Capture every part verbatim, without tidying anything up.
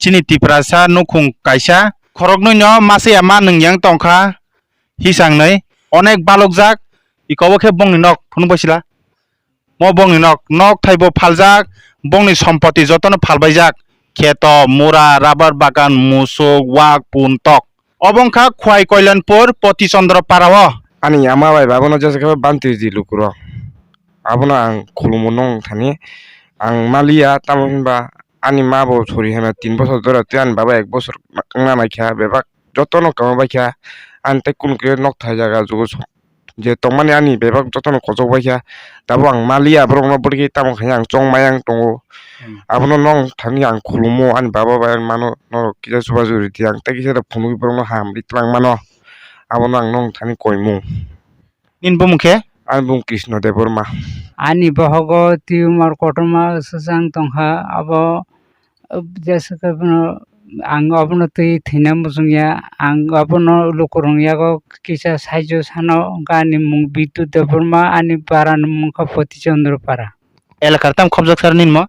chini Tiprasa nukhung kaisa, khoroknwi no masa ya ma nwng yang tongkha, hisang nwi onek balokjak, ikobo khe bongni nok phunuk bai sila. Mo bongni nok, nok thaibo phaljak, bongni sompoti jotono phalbaijak, kheto, mura, rubber bagan, musuk, wak, pun, tok. Obo wngkha Khwai Koilanpur, Poti Chandra para o. Ani ama bai babono jesa khe banti di lukurok. Abono ang khulumo nong thani. Ang maliya, tamo hinba ani ma bo sori hema tin bosor dora, tei ani baba ek bosor wngna naikha, bebak jotono kama baikha. Ani tei kunu khe nok thai jaga jugo je tongmani ani bebak jotono kochok baikha. Tabuk ang maliya borokno, borokno tamo khaina ang chong maya wng tongo. Hmm. Abono nong thani ang khulumo, ani baba bai mano norok kisa chubachu ridi, ang tei kisa da phunugwi borokno ham ri twlang mano. Abono ang nong thani koimung. Nini bumung khe? Ani bumung Krishna Debbarma. Ani bohogo tumor kotorma swchang tongkha, abo jesa khe bono, ang obono twi thwina muchungya, ang obono lukurok yago kisa saijo sano, hwnkhe ani mung Bidut Debbarma, ani para ni mung kha Poti Chandra para. Elakar tamo khobjak sar nini mo?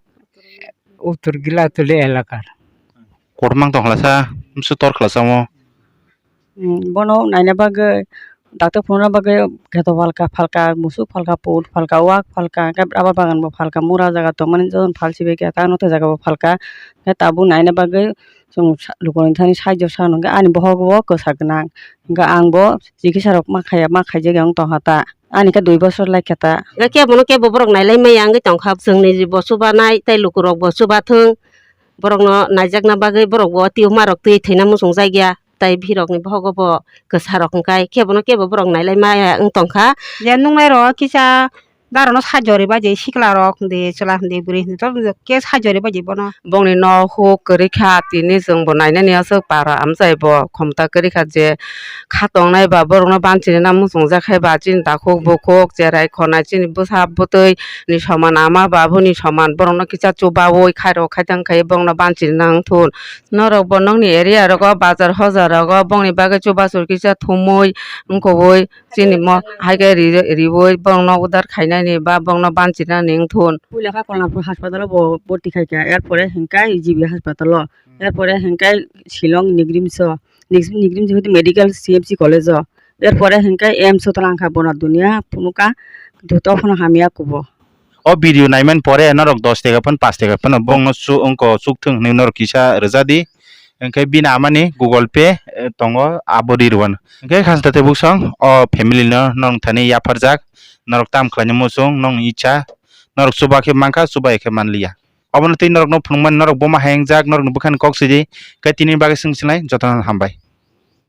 Uttor Gilatuli elakar. Kotorma tong khlasa, msu tor khlasa mo. Mm, bono naina bagwi, doctor phunukna bagwi kheto phalka, phalka, musuk phalka, put phalka, wak phalka, hwnkhe rubber bagan bo phalka, mura jaga tongmani jotono phalsi bai khe, tamo tei jaga bo phalka, hwnkhe tabuk naina bagwi chwng sa-, lukurokni thani saijo sano, hwnkhe ani bohok bo kwsa gwnang, hwnkhe ang bo chikitsa rok ma khaiya, ma khaijak ya wng tongkha ta, ani khe dui bosor lai kha ta. Hwnkhe kebono kebo borok nailai maya wngwi tongkha, chwngni bo chubanai tei lukurok bo chubathwng, borokno naijakna bagwi borok bo tumor rok twi thwina muchungjak ya. Tai bihirokni bohogo bo kwsarok hwnkhe kebono kebo borok nailai maya wng tongkha. Je nungnairok kisa darono sajori bai je siklarok hindi chwla hindi bwrwi hindi jotono khe sajori bai je bono. Bongni nok huk kwrwi kha, tini chwngbo nainani aswk para amchai bo khomta kwrwi kha je kha tongnai ba borokno banchirina muchungjak khe ba chini takhuk bukhuk cherai khonai chini bwsa bwtwi ni soman ama babuni soman borokno kisa chubaui khairok khaitang khai borokno banchirina wngthun. Norok bo nokni area rogo, bazar hojar rogo bongni bagwi chubachu kisa thumui wngkogwi chini mo hai khe ri-, riui borokno udar khainani ba borokno banchirnani wngthun. Puila kha Kolnapur hospital o bo bhorti khai kha, er pore hwnkhe G B hospital o, er pore hwnkhe Shillong Nigrimso, Nigrim, Nigrimso medical C M C college o, er pore hwnkhe A I M S o twlang kha, bono dunia phunukha, joto phano hamya kubo. O video naimani pore norok dos taka phano, paanch taka phano bongno chu-, wngko chukthwng hinwi norok kisa rwja di. Hwnkhe bini amani Google Pay, eh, tongo, abo ri rwano. Hwnkhe khasna tei buksong o family no norok thani yapharjak, norok tam khlaina muchung, nokni icha, norok chuba khe mankha, chuba ya khe manliya. Obono tei norokno phunukmani norok boma hai wngjak, norokni bwkhani kok sidi, khe tini bagwi swng sinai, jotono hambai.